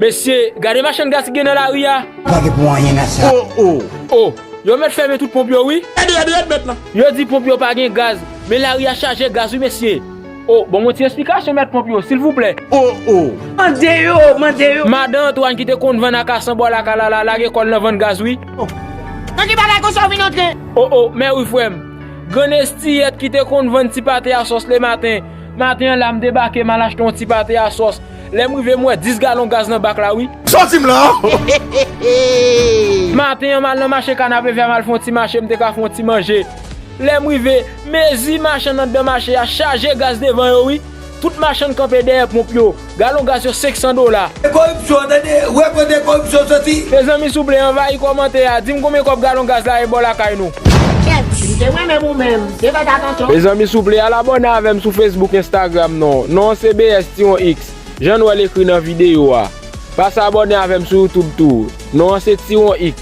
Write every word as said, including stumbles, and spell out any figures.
Mesye, gade machann gaz ki gen nan lari a. Pa gen pou anyen nan sa. Oh, oh. Oh, yo mèt fèmen tout ponp yo, wi. Ede, ede, ede mèt la. Yo di ponp yo pa gen gaz, men lari a chaje gaz, wi, mesye. Oh, bon, yon ti esplikasyon, mèt ponp yo, silvouplè. Oh, oh. Mande yo, mande yo. Madan Antwàn ki te konn vann akasan bò lakay la, la, lage kò l nan vann gaz, wi. Nan ki bagay konsa w vin antre? Oh, oh, men wi, frè m. Grann Estiyèt ki te konn vann ti pate a sòs lematen. Maten an la, m debake, m al achte yon ti pate a sòs. Lè m rive, m wè dis galon gaz nan bak la, wi. Sòti m la! Maten an, m al nan mache Kanapevè, m al fè yon ti mache, m te ka fè yon ti manje. Lè m rive, mezi machann anndan mache a chaje gaz devan yo, wi. Tout machann kanpe dèyè ponp yo. Galon gaz yo senk san dola. Koripsyon, tande, wè kote koripsyon soti. Mezanmi, souple, anvayi kòmantè a. Di m konbyen kòb galon gaz la ye bò lakay nou. Kèt, m te renmen ou menm. Te fè atansyon. Mezanmi, souple, al abòne avè m sou Facebook, Instagram, non. Non an se B S Tiwon X. Jan nou wè l ekri nan videyo a. Pase abòne avè m sou YouTube tou. Non an se Tiwon X.